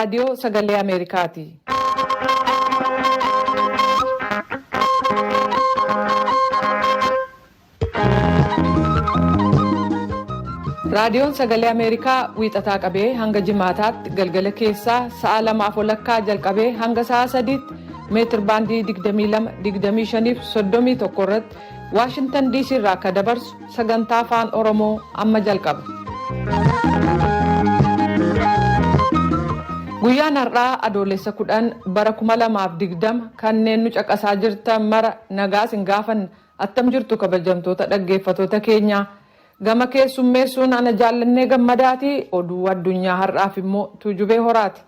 Raadiyoo Sagalee Ameerikaati. Raadiyoon Sagalee Ameerikaa wiixataa qabee hanga jimaataatti galgala keessaa sa'a lamaaf walakkaa jalqabee hanga sa'a sadiitti meetir baandii 22, 25 fi 31 irratti Waashintan DC irraa akka dabarsu sagantaa afaan Oromoo amma jalqaba. Guyyaan har'aa Adoolessa 10 bara 2020 kanneen nu caqasaa jirtan mara nagaa isin gaafanna. Attam jirtu kabajamtoota dhaggeeffatoota keenyaa. Gama keessummeessuun ana Jaallannee Gammadaati. Oduu addunyaa har'aaf immoo Tuujubee Horaati.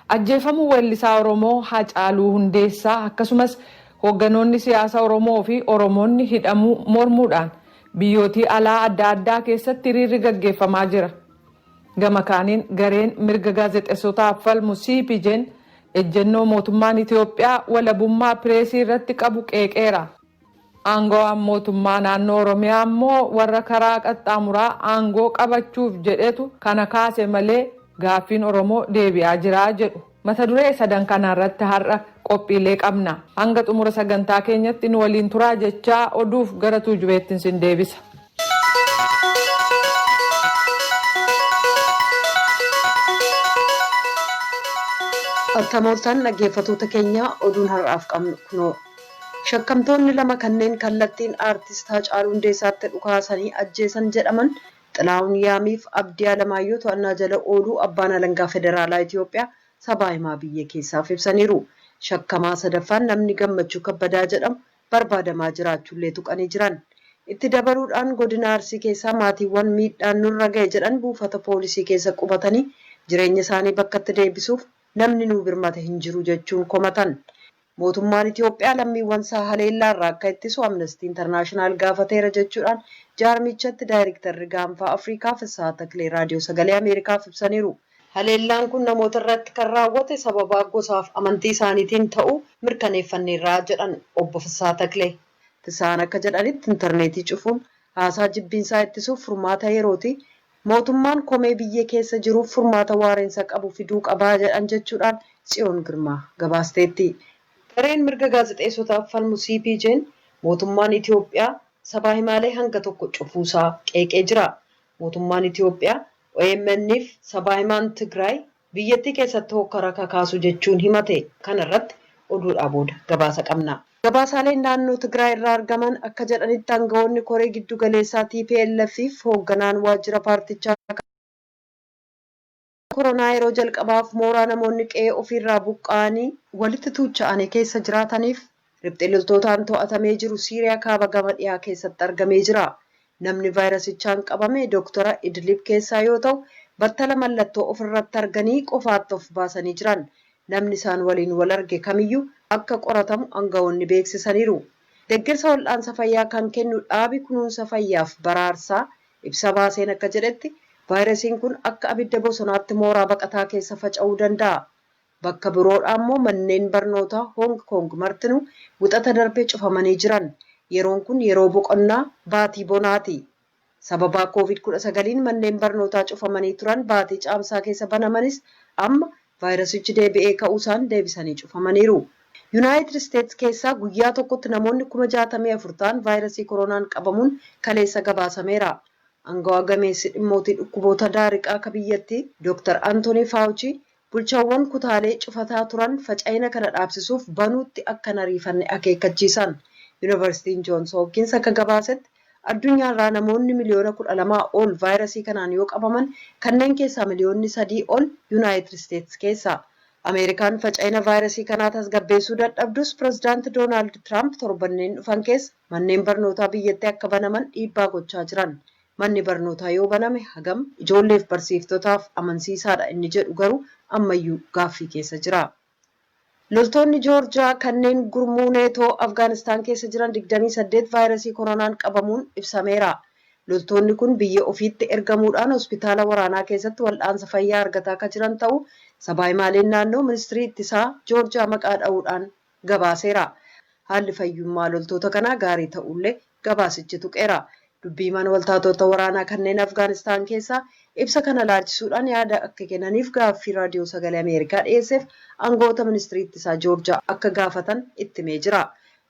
Ajjeefamuu weellisaa Oromoo Haacaaluu Hundeessaa akkasumas hoogganoonni siyaasa Oromoo fi Oromoonni hidhamuu mormuudhaan biyyootii alaa adda addaa keessatti hiriirri gaggeeffamaa jira. Gama kaaniin gareen mirga gaazexessotaaf falmu CPJn ejjennoo mootummaan Itoophiyaa walabummaa pireesii irratti qabu qeeqeera. Aangawaan mootummaa naannoo Oromiyaa immoo warra karaa qaxxaamuraa aangoo qabachuuf jedhetu kana kaase malee gaaffiin Oromoo deebi'aa jira jedhu. Mata duree sadan kana irratti har'a qophiilee qabna. Hanga xumura sagantaa keenyatti nu waliin turaa jechaa oduuf gara Tuujubeettin sin deebisa. Attam ooltan dhaggeeffatoota keenya, oduun har'aaf qabnu kunoo. Shakkamtoonni lama kanneen kallattiin Aartist Hacaaluu Hundeessaatti dhukaasanii ajjeesan jedhaman Xilaahun Yaamiif Abdii Alamaayyoo to'annaa jala ooluu Abbaan Alangaa Federaalaa Itiyoophiyaa sabaa himaa biyya keessaaf ibsaniiru. Shakkamaa sadaffaan namni Gammachuu Kabbadaa jedhamu barbaadamaa jiraachuullee tuqanii jiran. Itti dabaluudhaan godina Arsii keessaa maatiiwwan miidhaan nurra ga'e jedhan buufata poolisii keessa qubatanii jireenya isaanii bakkatti deebisuuf namni nuu birmate hin jiru jechuun komatan. Mootummaan Itiyoophiyaa lammiiwwan isaa haleellaa irraa akka ittisu Amnestii Internaashinaal gaafateera jechuudhaan jaarmichatti daayiriktarri gaanfaa Afrikaa Fissahaa Taklee Raadiyoo Sagalee Ameerikaaf ibsaniiru. Haleellaan kun namoota irratti kan raawwate sababaa gosaaf amantii isaaniitiin ta'uu mirkaneeffanneerra jedhan Obbo Fissahaa Taklee. Fissahaan akka jedhanitti intarneetii cufuun haasaa jibbiinsaa ittisuuf furmaata yerooti, mootummaan komee biyya keessa jiruuf furmaata waareensa qabu fiduu qaba jedhan jechuudhaan Tsiyoon Girmaa gabaasteetti. Gareen mirga gaazexeessotaaf falmu CPJn mootummaan Itiyoophiyaa sabaa himaalee hanga tokko cufuusaa qeeqee jira. Mootummaan Itiyoophiyaa OMN'f sabaa himaan Tigraay biyyattii keessatti hookkara kakaasu jechuun himate. Kana irratti oduudhaa booda gabaasa qabna. Gabaasaaleen naannoo Tigraay irraa argaman akka jedhanitti angawoonni koree giddu galeessaa TPLF'f hoogganaan waajjira paartichaa koronaa yeroo jalqabaaf mooraa namoonni qe'ee ofiirraa buqqa'anii walitti tuucha'anii keessa jiraataniif riphxee loltootaan to'atamee jiru Siiriyaa kaaba gama dhiyaa keessatti argamee jira. Namni vaayirasichaan qabame doktora Idlib keessaa yoo ta'u, battala mallattoo of irratti arganii qofaatti of baasanii jiran. Namni isaan waliin wal arge kamiyyuu akka qoratamu angawoonni beeksisaniiru. Deggersa wal'aansa fayyaa kan kennu dhaabi kunuunsa fayyaaf baraarsaa ibsa baaseen akka jedhetti, vaayirasiin kun akka abidda bosonaatti mooraa baqataa keessa faca'uu danda'a. Bakka biroodhaa immoo manneen barnootaa Hong Kong martinuu Wixata darbe cufamanii jiran. Yeroon kun yeroo boqonnaa baatii bonaati. Sababaa Covid 19n manneen barnootaa cufamanii turan baatii Caamsaa keessa banamanis amma vaayirasichi deebi'ee ka'uusaan deebisanii cufamaniiru. Yunaayitid Isteets keessaa guyyaa tokkotti namoonni 64,000 ta'an vaayirasii koronaan qabamuun kaleessa gabaasameera. Angawaa gameessi dhimmootii dhukkuboota daariqaa ka biyyattii Dr. Antonii Faawuchii bulchaawwan kutaalee cufataa turan faca'ina kana dhaabsisuuf banuutti akka hin ariifanne akeekkachiisan. Yunivarsiitiin Joons Hoopkiins akka gabaasetti addunyaarraa namoonni miliyoona 12 ol vaayirasii kanaan yoo qabaman kanneen keessaa miliyoonni 3 ol Yunaayitid Isteets keessa. Ameerikaan faca'ina vaayirasii kanaa tasgabbeessuu dadhabdus pirezidaanti Doonaald Tiraamp torbanneen dhufan keessa manneen barnootaa biyyattii akka banaman dhiibbaa gochaa jiran. Manni barnootaa yoo baname hagam ijoolleef barsiiftotaaf amansiisaadha inni jedhu garuu ammayyuu gaaffii keessa jira. Loltoonni Joorjiyaa kanneen gurmuu Neetoo Afgaanistaan keessa jiran 28 vaayirasii koronaan qabamuun ibsameera. Loltoonni kun biyya ofiitti ergamuudhaan hospitaala waraanaa keessatti wal'aansa fayyaa argataa akka jiran ta'uu sabaa himaaleen naannoo ministirii ittisaa Joorjiyaa maqaa dha'uudhaan gabaaseera. Haalli fayyummaa loltoota kanaa gaarii ta'ullee gabaasichi tuqeera. Dubbii himaan waltaatota waraanaa kanneen Afgaanistaan keessaa ibsa kana laalchisuudhaan yaada akka kennaniif gaaffii Raadiyoo Sagalee Ameerikaa dhiyeesseef aangawoota ministirii ittisaa Joorjaa akka gaafatan itti himee jira.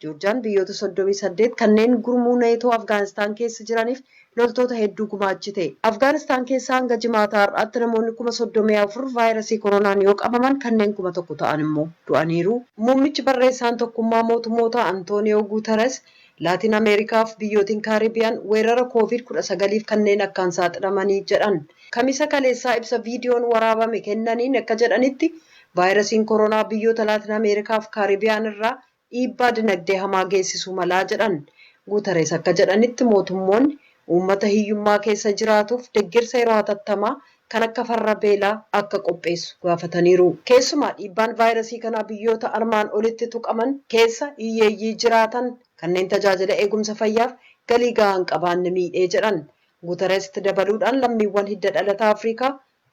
Joorjaan biyyoota 38 kanneen gurmuu Neetoo Afgaanistaan keessa jiraniif loltoota hedduu gumaachite. Afgaanistaan keessaa hanga Jimaataa har'aatti namoonni 34,000 vaayirasii koronaan yoo qabaman, kanneen 1,000 ta'an immoo du'aniiru. Muummichi barreessaan Tokkummaa Mootummoota Antooniyoo Guuteres Laatiin Ameerikaaf biyyootiin Kaaribiyaan weerara Koovid 19f kanneen akkaan saaxilamanii jedhan. Kamisa kaleessaa ibsa viidiyoon waraabame kennaniin akka jedhanitti, vaayirasiin koronaa biyyoota Laatiin Ameerikaaf Kaaribiyaan irraa dhiibbaa dinagdee hamaa geessisuu malaa jedhan. Guutarees akka jedhanitti, mootummoonni uummata hiyyummaa keessa jiraatuuf deeggarsa yeroo hatattamaa kan akka farra beelaa akka qopheessu gaafataniiru. Keessumaa dhiibbaan vaayirasii kanaa biyyoota armaan olitti tuqaman keessa hiyyeeyyii jiraatan kanneen tajaajila eegumsa fayyaaf galii gahaa hin qabaanne miidhee jedhan. Guutareesitti dabaluudhaan lammiiwwan hidda dhalata Afrikaa,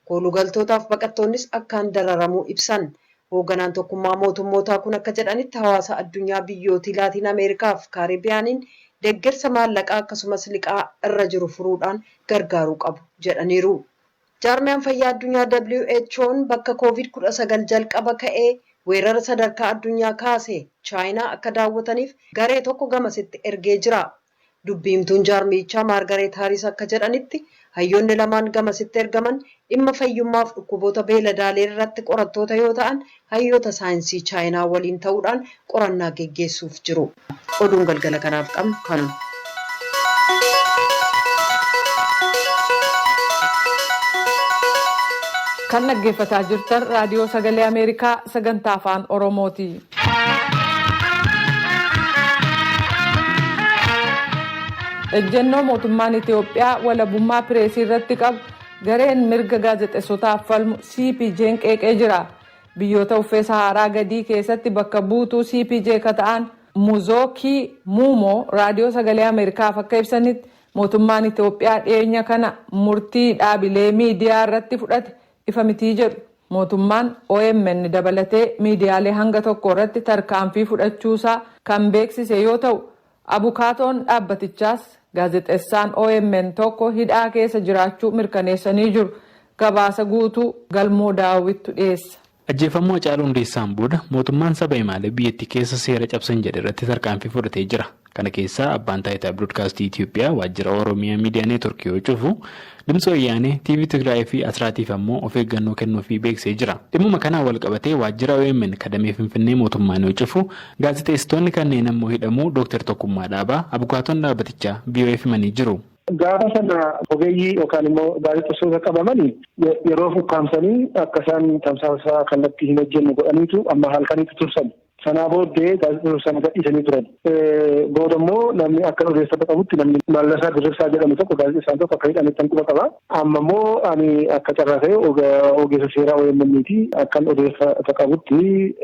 koolugaltootaaf baqattoonnis akkaan dararamuu ibsan. Hoogganaan Tokkummaa Mootummootaa kun akka jedhanitti, hawaasa addunyaa biyyootii Laatiin Ameerikaaf Kaaribiyaaniin deeggarsa maallaqaa akkasumas liqaa irra jiru furuudhaan gargaaruu qabu jedhaniiru. Jaarmiyaan Fayyaa Addunyaa WHO'n bakka Koovid 19 jalqaba ka'ee weerara sadarkaa addunyaa kaase Chaayinaa akka daawwataniif garee tokko gamasitti ergee jira. Dubbiimtuun jaarmiyichaa Maargareet Haaris akka jedhanitti, hayyoonni lamaan gamasitti ergaman dhimma fayyummaaf dhukkuboota beeladaalee irratti qorattoota yoo ta'an, hayyoota saayinsii Chaayinaa waliin ta'uudhaan qorannaa geggeessuuf jiru. Oduun galgala kanaaf qabnu kanuma. Kan dhaggeeffataa jirtan Raadiyoo Sagalee Ameerikaa sagantaa Afaan Oromooti. Ejjennoo mootummaan Itoophiyaa walabummaa pireesii irratti qabu gareen mirga gaazexeessotaaf falmu CPJ'n qeeqee jira. Biyyoota uffee Saharaa gadii keessatti bakka buutuu CPJ ka ta'an Muzookii Muumoo Raadiyoo Sagalee Ameerikaaf akka ibsanitti, mootummaan Itoophiyaa dhiyeenya kana murtii dhaabilee miidiyaa irratti fudhate ifa mitii jedhu. Mootummaan OMN dabalatee miidiyaalee hanga tokko irratti tarkaanfii fudhachuusaa kan beeksise yoo ta'u, abukaatoon dhaabbatichaas gaazexeessaan OMN tokko hidhaa keessa jiraachuu mirkaneessanii jiru. Gabaasa guutuu Galmoo Daawwittu dhiyeessa. Ajjeefamuu Hacaaluu Hundeessaan booda mootummaan saba himaalee biyyattii keessa seera cabsan jedhe irratti tarkaanfii fudhatee jira. Kana keessaa Abbaan Taayitaa Biroodkaastii Itoophiyaa waajjira Oromiyaa Miidiyaa Neetworkii yoo cufu, Dimtsi Wayyaanee, TV Tigraay fi Asraatiif ammoo of eeggannoo kennuufii beeksisee jira. Dhimmuma kanaan wal qabatee waajjira OMN kadamee Finfinnee mootummaan yoo cufu, gaazexeessitoonni kanneen ammoo hidhamuu Dooktar Tokkummaa Dhaabaa, abukaatoon dhaabbatichaa, VOAf himanii jiru. Gaafa sana ogeeyyii yookaan immoo gaazexeessitoota qabaman yeroo ukkaamsanii akka isaan tamsaasa kallattii hin hojjenne godhaniitu amma halkanitti tursan. Sanaa booddee gaazexeessitoota sana gadhiisanii turan. Booda immoo namni akka odeeffata qabutti namni Mallasaa Dirribsaa jedhamu tokko, gaazexeessaan tokko, akka hidhametti quba qaba. Amma immoo ani akka carraa ta'e ogeessa seeraa OMN ti. Akkan odeeffata qabutti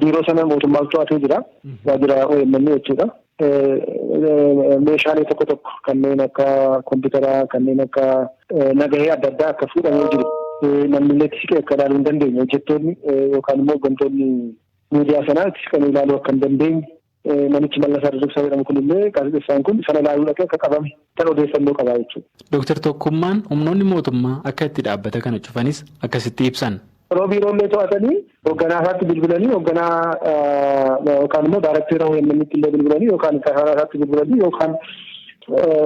biiroo sana mootummaatu to'atee jira. Waajjira OMN jechuudha. Meeshaalee tokko tokko kanneen akka kompiitaraa, kanneen akka nagahee adda addaa akka fuudhamee jiru. Namni illee itti siqee akka ilaaluu hin dandeenye, hojjettoonni yookaan immoo hooggantoonni miidiyaa sanaa itti siqanii ilaaluu akka hin dandeenye, namichi Mallasaa Dirribsaa jedhamu kunillee, gaazexeessaan kun, sana ilaaluu dhaqee akka qabame kan odeeffannoo qabaa jechuudha. Dooktar Tokkummaan humnoonni mootummaa akka itti dhaabbata kana cufanis akkasitti ibsan. Yeroo biiroollee to'atanii hoogganaa isaatti bilbilanii, hoogganaa yookaan immoo daarekteera OMN'tti illee bilbilanii, yookaan kasaraa isaatti bilbilanii, yookaan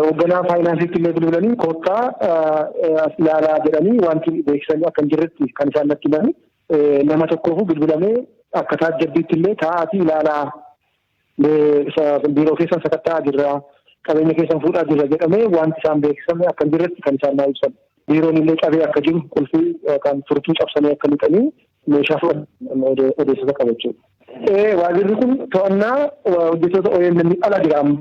hoogganaa faayinaansiitti illee bilbilanii koottaa as ilaalaa jedhanii wanti beeksisanii akka hin jirretti kan isaan natti himanii. Nama tokkoofu bilbilamee akka taajjabbiitti illee taa'aatii ilaalaa, biiroo keessan sakatta'aa jirra, qabeenya keessan fuudhaa jirra jedhamee wanti isaan beeksisame akka hin jirretti kan isaan naa ibsan. Biiroon illee cabee akka jiru, qulfii kan furtuu cabsanii akka lixanii meeshaa fudhatan odeessota qaba jechuudha. Waajirri kun to'annaa hojjettoota OMN ala jira amma.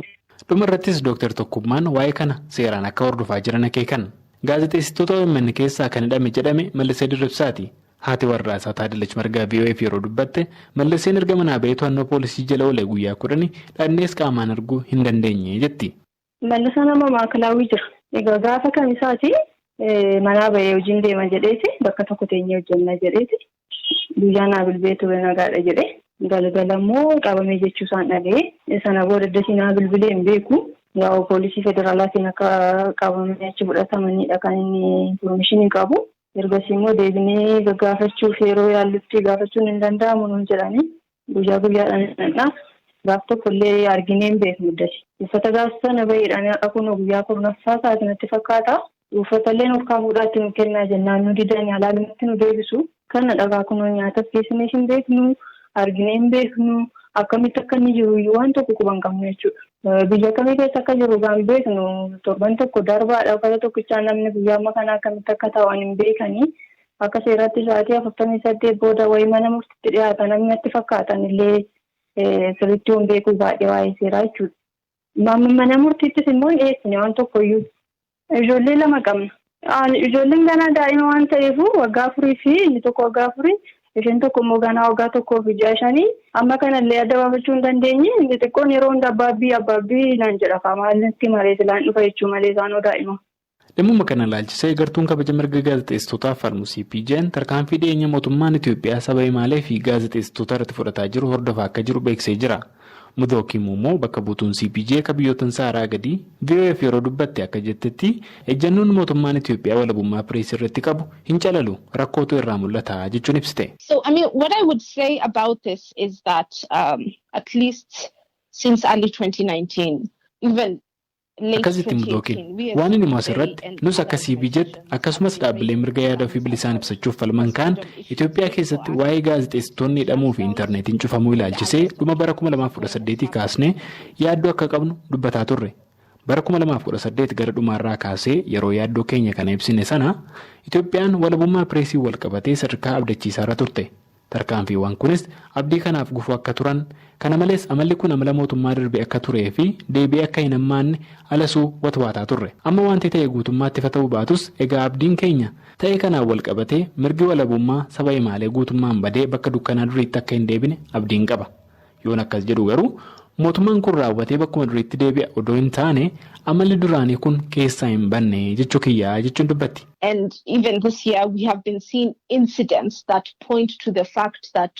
Dhuma irrattis Dooktar Tokkummaan waa'ee kana seeraan akka hordofaa jiran akeekan. Gaazexeessitoota OMN keessaa kan hidhame jedhame Mallisee Dirribsaati. Haati warraasaa Taadalach Margaa VOAf yeroo dubbatte, Malliseen erga manaa ba'ee to'annoo poolisii jala oolee guyyaa 10, dhannees qaamaan arguu hin dandeenye jetti. Mallisaan amma maakalaawwii jira. Egaa gaafa kamisaati manaa ba'ee hojiin deema jedheeti, bakka tokko teenyee hojjenna jedheeti, guyyaa naa bilbilee ture, nagaadha jedhee. Galgala immoo qabamee jechuu isaan dhaga'ee, sana booda dasii naa bilbilee hin beeku. Yaa'u poolisii federaalaatiin akka qabamanii achi fudhatamanidha kan inni information qabu. Ergasii immoo deebinee gaggaafachuuf yeroo yaallutti gaafachuun hin danda'amu nuun jedhanii guyyaa guyyaadhaan gaaf tokkollee arginee hin beeknu dasi. Uffata gaafa sana baheedhaan har'a kun guyyaa 10ffaa isaati natti fakkaata. Uffata illee nuuf kaafuudhaatti nu kennaa jennaan nu didanii alaalumatti nu deebisu. Kana dhagaa kun nyaata geessinee hin beeknu, arginee hin beeknu, akkamitti akka inni jiru iyyuu waan tokko quban qabnu jechuudha. Biyya kamii keessa akka jiru gaan beeknu torban tokko darbaadha. Uffata tokkichaan namni guyyaa amma kana akkamitti akka taa'an hin beekanii. Akka seeratti sa'aatii 48 booda wayii mana murtiitti dhiyaatan namni natti fakkaatan illee sirriitti hin beeku baay'ee waa'ee seeraa jechuudha. Mana murtiittis immoo hin dhiyeessine waan tokkoyyuu. Ijoollee lama qabna. Ijoolleen ganaa daa'ima waan ta'eef waggaa 4 fi inni tokko waggaa 4 isheen tokko immoo ganaa waggaa 1 fi 5 amma kanallee adda baafachuu hin dandeenye. Inni xiqqoon yeroo hunda abbaabbii abbaabbii naan jedha maalitti maree silaan dhufa jechuu malee isaanoo daa'ima. Dhimmuma kana ilaalchisee gartuun kabaja mirga gaazexeessitootaaf falmu CPJ'n tarkaanfii dhiyeenya mootummaan Itoophiyaa saba himaalee fi gaazexeessitoota irratti fudhataa jiru hordofaa akka jiru beeksisee jira. Mudooki immoo bakka buutuun CPJ akka biyyoota Saaraa gadii VOF yeroo dubbatte akka jettetti ejjennoon mootummaan Itoophiyaa walabummaa pireesii irratti qabu hin calalu, rakkootu irraa mul'ata jechuun ibsite. So, I mean, what I would say about this is that at least since early 2019, even Akkasitti Mudookiin waan inni asirratti nus akka CPJtti akkasumas dhaabbilee mirga yaada ofii bilisaan ibsachuuf falman kaan Itoophiyaa keessatti waa'ee gaazexeessitoonni hidhamuu fi intarneetiin cufamuu ilaalchisee dhuma bara 2018 kaasnee yaaddoo akka qabnu dubbataa turre. Bara 2018 gara dhumaarraa kaasee yeroo yaaddoo keenya kana ibsine sana Itoophiyaan walabummaa pireesii wal qabatee sadarkaa abdachiisaarra turte. Tarkaanfiiwwan kunis abdii kanaaf gufuu akka turan, kana malees amalli kun amala mootummaa darbe akka turee fi deebi'ee akka hin hammaanne alasuu watwaataa turre. Amma wanti ta'e guutummaatti ifa ta'uu baatus, egaa abdiin keenya ta'e kanaan wal qabatee mirgi walabummaa saba himaalee guutummaan badee bakka dukkanaa duriitti akka hin deebine abdiin qaba. Yoon akkas jedhu garuu mootummaan kun raawwatee bakkuma duriitti deebi'a odoo hin taane amalli duraanii kun keessaa hin banne jechuu kiyyaa jechuun dubbatti. And even this year we have been seeing incidents that point to the fact that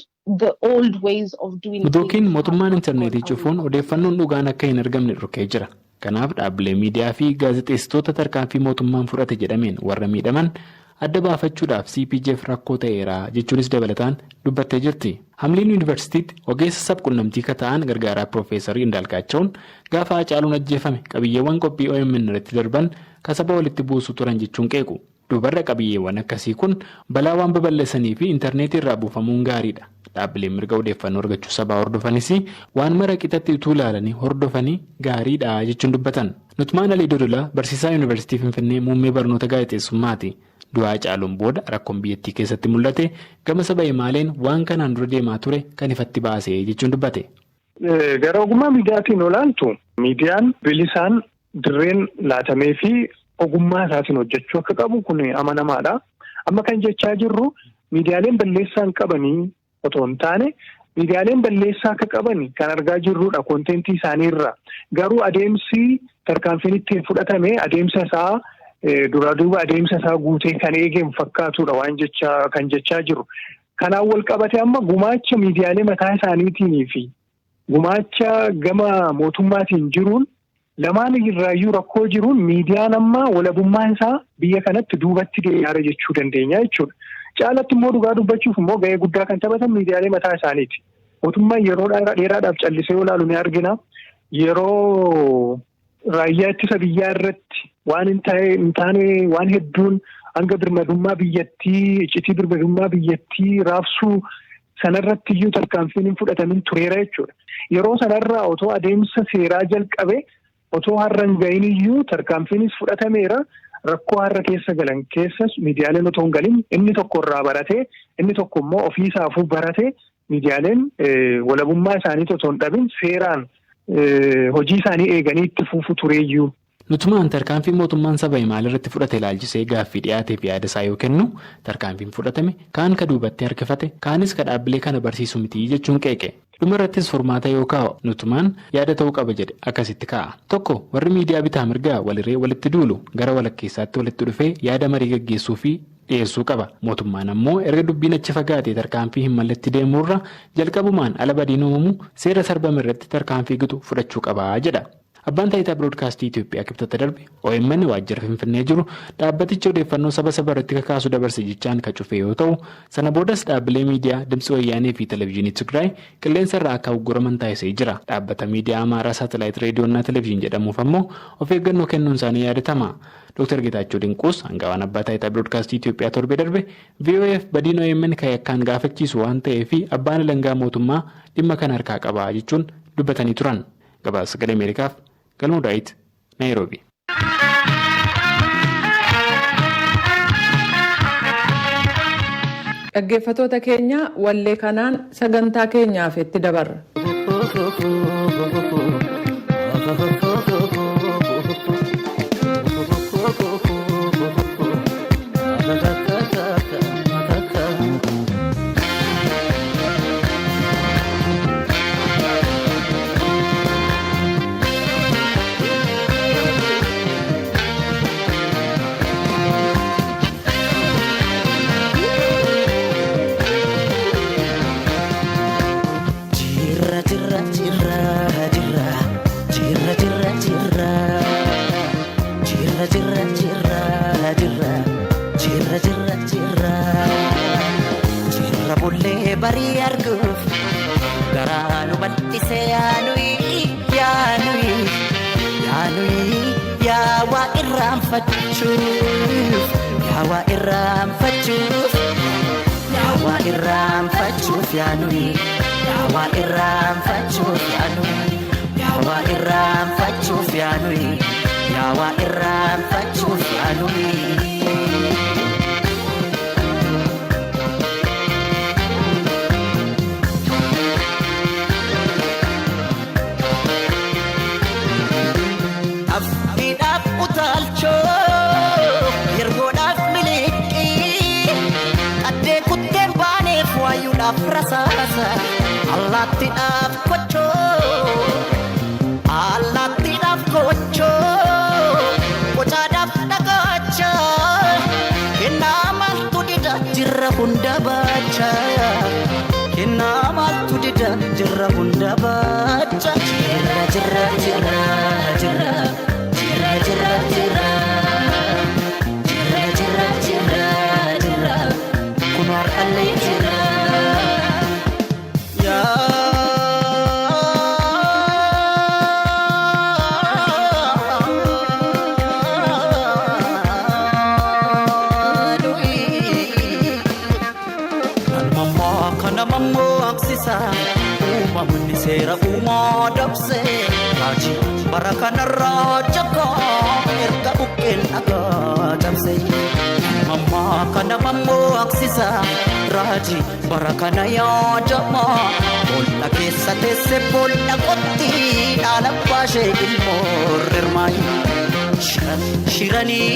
the old ways of doing Mudookiin mootummaan intarneetii cufuun odeeffannoon dhugaan akka hin argamne dhorkee jira. Kanaaf dhaabbilee miidiyaa fi gaazexeessitoota tarkaanfii mootummaan fudhate jedhameen warra miidhaman adda baafachuudhaaf CPJf rakkoo ta'eera jechuunis dabalataan dubbattee jirti. Hamliin Yuunivarsiitiitti ogeessa sabquunnamtii ka ta'an gargaaraa Piroofeesarii Indaalqaachaawun gaafa Hacaaluun ajjeefame qabiyyeewwan qophii OMN irratti darban kasaba walitti buusuu turan jechuun qeequ. Dubarra qabiyyeewwan akkasii kun balaa waan babal'isanii fi intarneetii irraa buufamuun gaariidha. Dhaabbileen mirga odeeffannoo argachuu sabaa hordofanis waan mara qixatti utuu ilaalanii hordofanii gaariidha jechuun dubbatan. Nutmaan Alii Dodolaa barsiisaa Yuunivarsiitii Finfinnee muummee barnoota gaazexeessummaati. Du'aa Hacaaluun booda rakkoon biyyattii keessatti mul'ate gama saba himaaleen waan kanaan dura deemaa ture kan ifatti baase jechuun dubbate. Gara ogummaa miidiyaatiin olaantu miidiyaan bilisaan dirreen laatamee fi ogummaa isaatiin hojjechuu akka qabu kun amanamaadha. Amma kan jechaa jirru miidiyaaleen balleessaa hin qabanii otoo hin taane, miidiyaaleen balleessaa akka qaban kan argaa jirrudha contentii isaaniirra. Garuu adeemsi tarkaanfiin ittiin fudhatame adeemsa isaa duraa duuba adeemsa isaa guutee kan eegeen fakkaatudha waan jechaa kan jechaa jiru. Kanaan wal qabate amma gumaacha miidiyaalee mataa isaaniitiin fi gumaacha gama mootummaatiin jiruun lamaan irraayyuu rakkoo jiruun miidiyaan amma walabummaan isaa biyya kanatti duubatti deebi'aara jechuu dandeenya jechuudha. Caalatti immoo dhugaa dubbachuuf immoo gahee guddaa kan taphatan miidiyaalee mataa isaaniiti. Mootummaan yeroo dheeraadhaaf callisee ilaalu ni argina. Yeroo raayyaa ittisa biyyaa irratti waan hin taane waan hedduun hanga birmadummaa biyyattii, iccitii birmadummaa biyyattii raabsuu sanarratti iyyuu tarkaanfiin hin fudhatamin tureera jechuudha. Yeroo sanarraa otoo adeemsa seeraa jalqabe otoo har'a hin gahin iyyuu tarkaanfiinis fudhatameera. Rakkoo har'a keessa galan keessas miidiyaaleen otoo hin galin inni tokko irraa baratee, inni tokko immoo ofiisaafuu baratee, miidiyaaleen walabummaa isaanii otoo hin dhabin seeraan hojii isaanii eeganii itti fufu tureeyyuu. Nutumaan tarkaanfii mootummaan saba himaal irratti fudhate ilaalchisee gaaffii dhiyaateef yaada isaa yoo kennu, tarkaanfiin fudhatame kaan ka duubatti harkifate, kaanis ka dhaabbilee kana barsiisu miti jechuun qeeqe. Dhuma irrattis furmaata yoo kaa'u Nutumaan yaada ta'uu qaba jedhe akkasitti kaa'a. Tokko, warri miidiyaa bitaa mirgaa walirree walitti duulu gara walakkeessaatti walitti dhufee yaada marii gaggeessuu fi dhiyeessuu qaba. Mootummaan ammoo erga dubbiin achi fagaatee tarkaanfii hin malletti deemuurra jalqabumaan ala badiin uumamu seera sarbame irratti tarkaanfii gitu fudhachuu qaba jedha. Abbaan taayitaa biroodkaastii Itoophiyaa kibxata darbe OMN waajjira Finfinnee jiru dhaabbatichi odeeffannoo saba saba irratti kakaasu dabarse jechaan kan cufe yoo ta'u, sana boodas dhaabbilee miidiyaa Dimtsi Wayyaanee fi Televezyiinii Tigraay qilleensa irraa akka ugguraman taasisee jira. Dhaabbata miidiyaa Amaaraa Saatalaayit Reediyoonnaa Televezyiin jedhamuuf ammoo of eeggannoo kennuun isaanii yaadatama. Dr. Geetaachoo Dinquus hangawaan abbaa taayitaa biroodkaastii Itoophiyaa torbee darbe VOF badiin OMN kan yakkaan gaafachiisu waan ta'eef abbaan alangaa mootummaa dhimma kana harkaa qaba jechuun dubbatanii turan. Gabaasa Sagalee Ameerikaaf Galmoo Daawit, Naayiroobi. Dhaggeeffatoota keenya, wallee kanaan sagantaa keenyaaf itti dabarra. Jira jira jira jira jira jira jira jira jira jira jira jira jira jira jira bullee barii arguuf garaa nu bal'ise yaanuyi yaanuyi yaanuyi yaa waa irraanfachuuf yaa waa irraanfachuuf yaa waa irraanfachuuf yaanuyi yaa waa irraanfachuuf yaanuyi yaa waa irraanfachuuf yaanuyi yaa waa irraanfachuuf yaanuyi. Abdiidhaaf utaalchoo yergoodhaaf miliqii addee kutteen baaneef waayuudhaaf rasaasa allaattiidhaaf kochoo allaattiidhaaf kochoo qocaadhaaf dhagaacha kennaa maaltu dida jirra hunda baacha kennaa maaltu dida jirra hunda baacha jirra jirra jirra jirra jirra jirra jirra jirra jirra jirra jirra kun har'allee jirra. Uumamni seera uumaa dabse raajii bara kanarraa jakaa erga buqqeen dhagaa cabse. Mammaa kana mammaaksisa raajii bara kana yaadama boolla keessa teesse boolla qotti dhaala baashee ilmoo rirmaayi. Shiran shiranii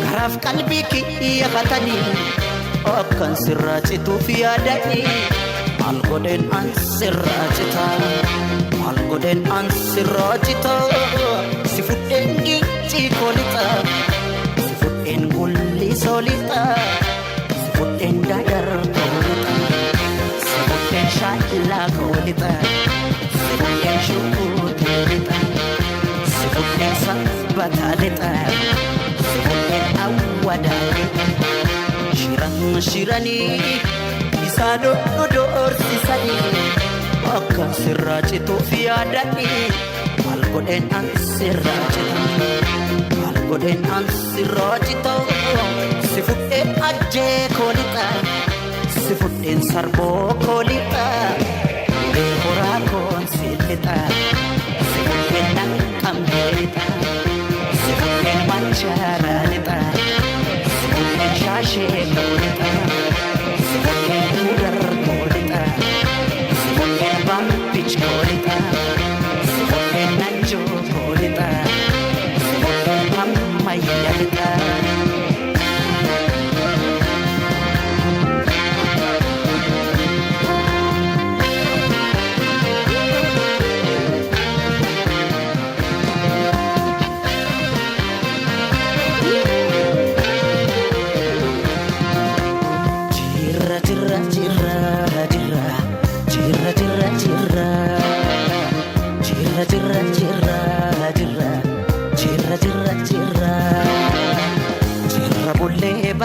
garaaf qalbii kiyya katanii akkan sirraa cituuf yaadanii. Maal godheen an sirraa cita maal godheen an sirraa cita si fudheen gincii kolixa si fudheen gulli solixa si fudheen dadar kolixa si fudheen shaallaa kolixa si fudheen shukuutii lixa si fudheen sabbataa lixa si fudheen awwadaa lixa shiran shiranii. Isaan doorsisanii akka sirraa cituuf yaadanii maal godheen an sirraa cita maal godheen an sirraa cita si fudheen ajjee koolixa si fudheen sarboo koolixa ulee horaa koon si lixa si fudheen naqqamtee lixa si fudheen manchaaraa lixa si fudheen shaashee koolixa. Si fudheen gudar koolixa si fudheen bambich koolixa si fudheen najjoo koolixa si fudheen ammayya lixa.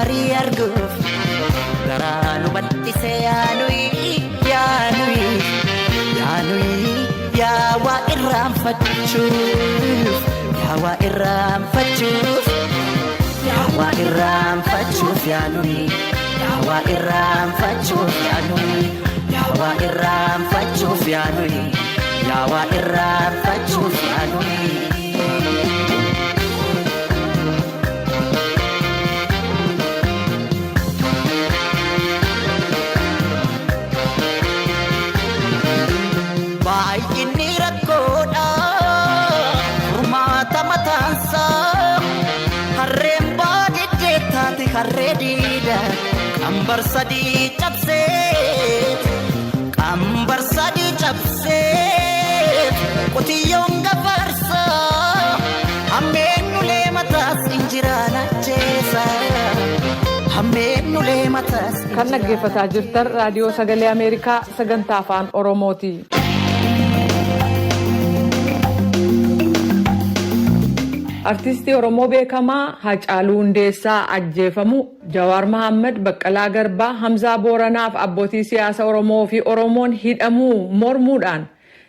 barii arguuf garaa nu bal'ise yaanuyi yaanuyi yaanuyi yaa waa irraanfachuuf yaa waa irraanfachuuf yaa waa irraanfachuuf yaanuyi yaa waa irraanfachuuf yaanuyi yaa waa irraanfachuuf yaanuyi yaa waa irraanfachuuf yaanuyi. Baay'inni rakkoodha furmaata mataansaa harreen baadiddee taate harree diida qambar sadii cabsee qambar sadii cabsee qotiyyoon gafarsaa hammeennulee mataas injiraan ajjeesa hammeennulee mataas. Kan dhaggeeffataa jirtan Raadiyoo Sagalee Ameerikaa sagantaa Afaan Oromooti. Artistii Oromoo beekamaa Hacaaluu Hundeessaa ajjeefamuu, Jawaar Mohaammed, Baqqalaa Garbaa, Hamzaa Booranaaf abbootii siyaasa Oromoo fi Oromoon hidhamuu mormuudhaan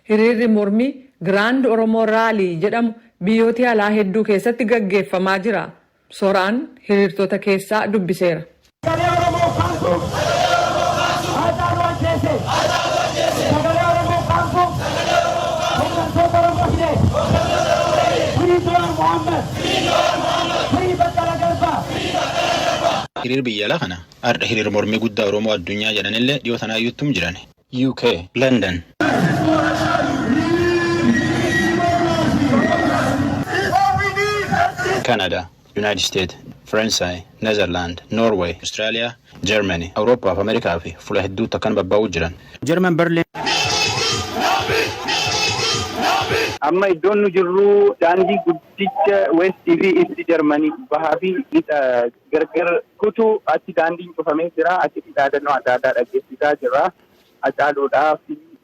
hiriirri mormii Grand Oromo Rally jedhamu biyyoota alaa hedduu keessatti gaggeeffamaa jira. Soraan hiriirtota keessaa dubbiseera. Sagalee Oromoo kaasuuf Haacaaluu ajjeese. Sagalee Oromoo kaasuuf hooggantoota Oromoo hidhe. Free Jawaar Mohaammed. Free Baqqalaa Garbaa. Hiriir biyya alaa kana har'a hiriir mormii guddaa Oromoo addunyaa jedhanillee dhiyoo tanaayyuuttum jiran. UK, London. Canada, United States, Faransaay, Netherland, Norway, Australia, Germany, Awurooppaa fi Ameerikaa fi fuula hedduutti akkan babbaa'uu jiran. German Berlin. Amma iddoon nu jirru daandii guddicha Westii fi East Jarmanii bahaa fi lixa gargar kutu achi daandiin cufamee jira. Achitti dhaadannoo adda addaa dhaggeessisaa jira. Hacaaluudhaaf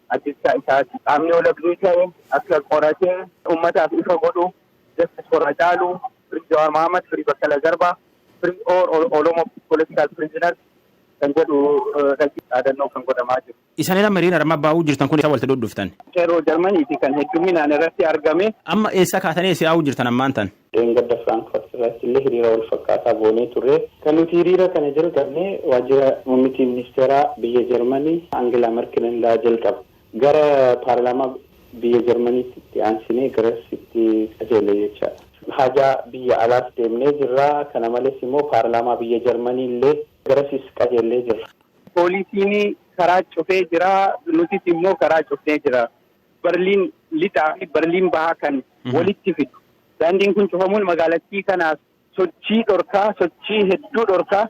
ajjechaa isaati. Qaamni walabni ta'e akka qoratee uummataaf ifa godhu, Justice for Hacaaluu, Free Jawaar Mohaammed, Free Baqqalaa Garbaa, Free all Oromo political prisoners kan jedhu dhaadannoo kan godhamaa jiru. Isaan lama hiriira arma baa'uu jirtan kun isa walitti dhudhuftan. Qeerroo Jarmaniiti kan hedduminaan irratti argame. Amma eessa kaatanii eessa yaa'uu jirtan ammaan tan? Dheengadda Firaankfurt irratti illee hiriira wal fakkaataa goonee turre. Kan nuti hiriira kana jalqabne waajjira muummichi ministeeraa biyya Jarmanii Angela Merkel irraa jalqaba. Gara paarlaamaa biyya Jarmaniitti itti aansinee garasitti qajeele jechaadha. Hajaa biyya alaas deemnee jirra. Kana malees immoo paarlaamaa biyya Jarmanii illee garasis qajeellee jirra. Poolisiin karaa cufee jira. Nutis immoo karaa cufnee jira. Berliin lixaa fi Berliin bahaa kan walitti fidu. Daandiin kun cufamuun magaalattii kanaaf sochii dhorkaa, sochii hedduu dhorkaa.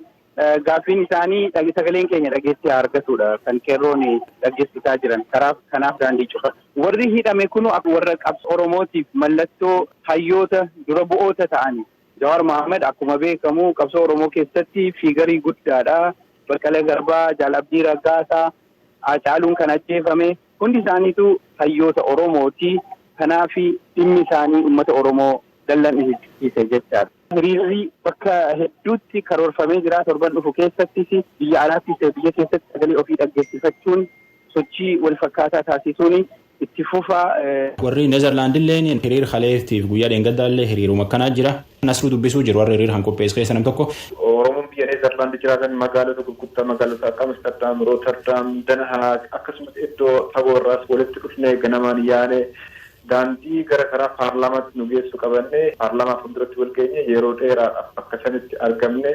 Gaaffiin isaanii sagaleen keenya dhageettii haa argatudha kan qeerroon dhaggeessisaa jiran karaaf kanaaf daandii cufa. Warri hidhame kun warra qabsoo Oromootiif mallattoo hayyoota dura bu'oota ta'ani. Jawaar Mohaammed akkuma beekamu qabsoo Oromoo keessatti figure guddaadha. Baqqalaa Garbaa, Jaal Abdii Raggaasaa, Hacaaluun kan ajjeefame hundi isaaniitu hayyoota Oromooti. Kanaaf dhimmi isaanii uummata Oromoo dallansiise jechaadha. Hiriirri bakka hedduutti karoorfamee jira. Torban dhufu keessattis biyya alaattis biyya keessatti sagalee ofii dhaggeessifachuun sochii wal fakkaataa taasisuun itti fufaa. Warri Neezerlaand illee hiriir kaleetiif guyyaa dheengaddaa illee hiriiruma akkanaa jira. Nasruu dubbisuu jiru warri hiriir kan qopheesse keessa nam tokko. Oromoon biyya Neezerlaand jiraatan magaalota gurguddaa, magaalota akka Amsterdam, Rotterdam, Den Haag akkasumas iddoo fagoo irraas walitti dhufnee ganamaan yaane daandii gara karaa paarlaamaatti nu geessu qabanne paarlaamaa fuulduratti wal geenye yeroo dheeraadhaaf bakka sanitti argamne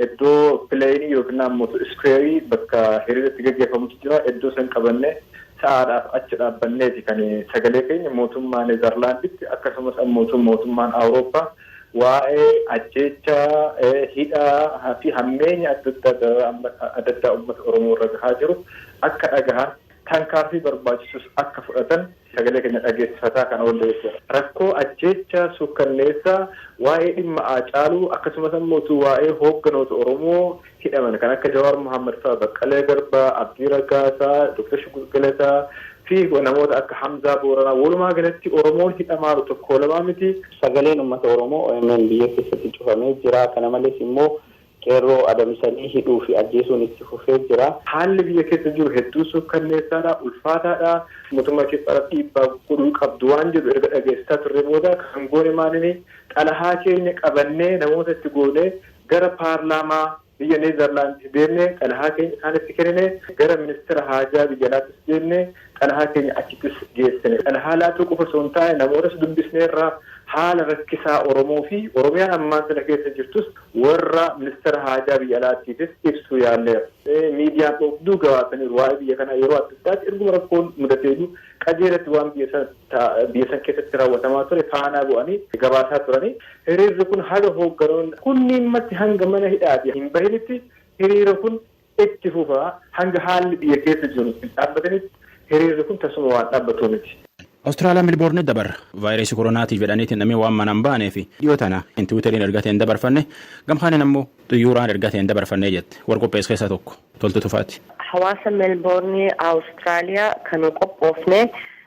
iddoo pleinii yookiin ammoo squareii bakka hiriirratti gaggeeffamutu jira, iddoo san qabanne sa'aadhaaf achi dhaabbanneeti kan sagalee keenya mootummaa Neezerlaanditti akkasumas ammoo mootummaan Awurooppaa waa'ee ajjeechaa, hidhaa fi hammeenya adda addaa uummata Oromoo irra gahaa jiru akka dhagahan, tarkaanfii barbaachisus akka fudhatan sagalee keenya dhageessifataa kan oolle jechuudha. Rakkoo ajjeechaa suukkanneessaa waa'ee dhimma Haacaaluu akkasumas ammoo waa'ee hoogganoota Oromoo hidhaman kan akka Jawaar Mohaammed fa'a, Baqqalee Garbaa, Abdii Raggaasaa, Dr. Shugur Galataa fi namoota akka Hamzaa Booranaa, walumaa galatti Oromoon hidhamaaru tokko lamaa miti. Sagaleen uummata Oromoo OMN biyya keessatti cufamee jira. Kana malees immoo Qeerroo adamsanii hidhuu fi ajjeesuun itti fufee jira. Haalli biyya keessa jiru hedduu suukkanneessaadha, ulfaataadha. Mootummaa Itoophiyaa dhiibbaa godhuu qabdu waan jedhu erga dhageessisaa turre booda kan goone maalini xalahaa keenya qabannee namoota itti goone gara paarlaamaa biyya Neezerlaandis deemnee xalahaa keenya isaanitti kennine, gara ministeera haajaa biyya alaattis deemnee xalahaa keenya achittis geessine. Xalahaa laatuu qofa osoo hin taane, namootas dubbisneerra. Haala rakkisaa Oromoo fi Oromiyaan ammaan sana keessa jirtus warra ministeera haajaa biyya alaattiifis ibsuu yaalleera. Miidiyaan dhoofduu gabaasaniiru waa'ee biyya kanaa yeroo adda addaatti. Erguma rakkoon mudateeyyuu qajeelatti waan biyya san keessatti raawwatamaa ture faanaa bu'anii gabaasaa turanii. Hiriirri kun haga hoogganoon kunniin matti hanga mana hidhaati hin bahinitti hiriira kun itti fufaa. Hanga haalli biyya keessa jiru hin dhaabbatanitti hiriirri kun tasuma waan dhaabbatu miti. Awustiraaliyaa Milboorni dabarra vaayirasii koronaatiif jedhaniitiin namni waan manaan baanee fi dhiyoo tana Tiwiiteriin ergateen dabarfanne, gamkaaniin ammoo xiyyooraan ergateen dabarfannee jette. Warra qopheesse keessaa tokko Toltu Tufaati. Hawaasa Meelboornii Awustiraaliyaa kan qophoofne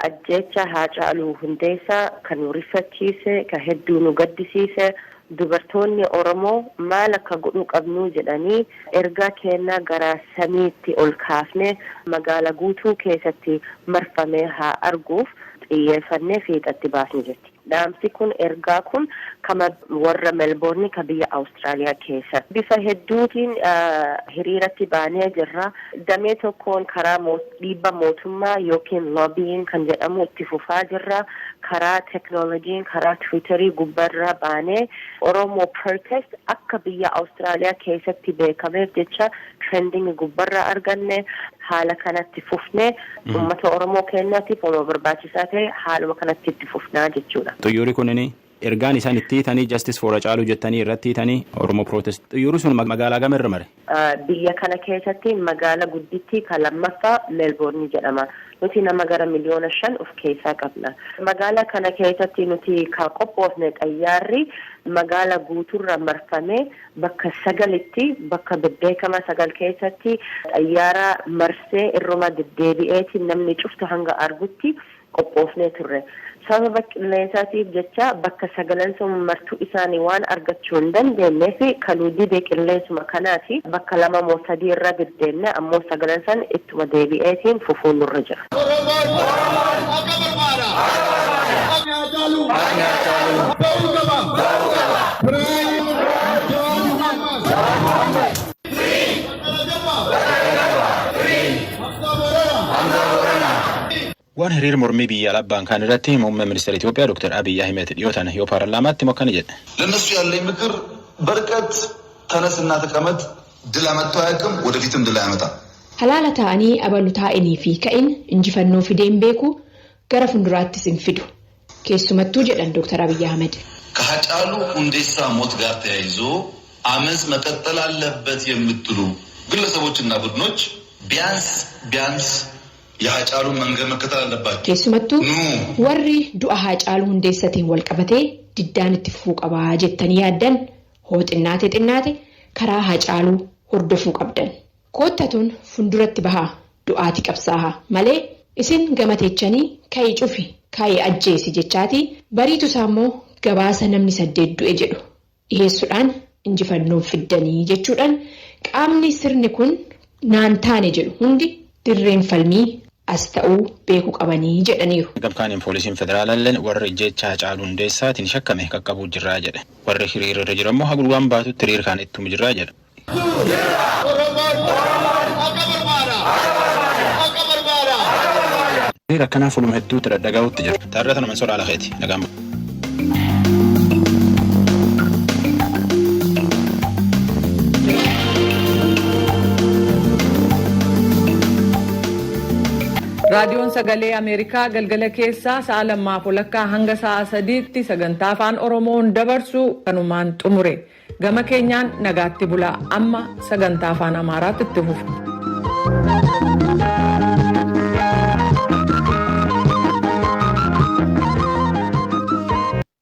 ajjeecha Haacaaluu Hundeessaa kan nu rifachiise, ka hedduu nu gaddisiise, dubartoonni Oromoo maal akka godhuu qabnu jedhanii ergaa kennaa gara samiitti ol kaafne magaala guutuu keessatti marfamee haa arguuf xiyyeeffannee fiixatti baasne jetti. Dhaamsi kun, ergaa kun kama warra Melbourne, ka biyya Awustiraaliyaa keessa. Bifa hedduutiin hiriiratti baanee jirra. Damee tokkoon karaa dhiibba mootummaa yookiin lobbying kan jedhamu itti fufaa jirra. Karaa teknooloojiin, karaa Tiwiitarii gubbarra baanee Oromoo protest akka biyya Awustiraaliyaa keessatti beekameef jecha trending gubbarra arganne. Haala kanatti fufnee uummata Oromoo keenyaatiif waan barbaachisaa ta'e haaluma kanatti itti fufnaa jechuudha. Xiyyoorri kunneen ergaan isaan itti hiitanii "Justice for Hacaaluu" jettanii irratti hiitanii Oromoo protest, xiyyoorri sun magaalaa gamirra mare? Biyya kana keessatti magaala guddittii kan lammaffaa Meelboorni jedhama. Nuti nama gara 5 miliyoona of keessaa qabna. Magaala kana keessatti nuti ka qophoofne xayyaarri magaala guuturra marfamee bakka sagalitti, bakka bebbeekama sagal keessatti xayyaara marsee irruma deddeebi'eeti namni cuftu hanga argutti qophoofnee turre. Sababa qilleensaatiif jecha bakka sagalan sun martuu isaanii waan argachuu hin dandeenyeef, kanuu dide qilleensuma kanaati, bakka lama moo sadii irra deddeemne, ammoo sagalan san ittuma deebi'eetiin fufuun nurra jira. Waan hiriir mormii biyya alabbaan kan irratti muummee ministeera Itoophiyaa Dr. Abiy Ahmed dhiyoo tana yoo paarlaamaatti akkana jedhe. ለእነሱ ያለኝ ምክር በርቀት ተነስና ተቀመጥ ድል አመጥቶ አያውቅም፣ ወደፊትም ድል አያመጣም። Halaala ta'anii abalu taa'inii fi ka'in injifannoo fideen beeku, gara fuulduraattis hin fidu. Keessumattuu jedhan Dr. Abiy Ahmed. ከሀጫሉ ሁንዴሳ ሞት ጋር ተያይዞ አመፅ መቀጠል አለበት የምትሉ ግለሰቦችና ቡድኖች ቢያንስ ቢያንስ የሀጫሉን መንገድ መከተል አለባቸው። Keessumattuu warri du'a Haacaaluu Hundeessatiin wal qabatee diddaan itti fufuu qabaa jettanii yaaddan, hoo xinnaate xinnaate karaa Haacaaluu hordofuu qabdan. Koottatuun fuulduratti bahaa du'aati qabsaahaa malee, isin gamateechanii ka'ii cufi, ka'ii ajjeesi jechaatii, bariitu isaa immoo gabaasa namni saddeet du'e jedhu dhiheessuudhaan injifannoon fiddanii jechuudhaan, qaamni sirni kun naan taane jedhu hundi dirreen falmii as ta'uu beekuu qabanii jedhaniiru. Gamkaaniin poolisiin federaalaalleen warri jecha Hacaaluu Hundeessaatiin shakkame qaqqabuu jirraa jedhe. Warri hiriira irra jiru immoo hagulwaan baatutti hiriira kaan ittuma jirraa jedha. Hiriira akkanaa fuluma hedduutti dhadhagahuutti jira. Taarraa tana mansoora alakeeti. Nagaan. Raadiyoon Sagalee Ameerikaa galgala keessaa sa'a 2:30 hanga sa'a 3tti sagantaa Afaan Oromoon dabarsu kanumaan xumure. Gama keenyaan nagaatti bulaa, amma sagantaa Afaan Amaaraatti itti fufa.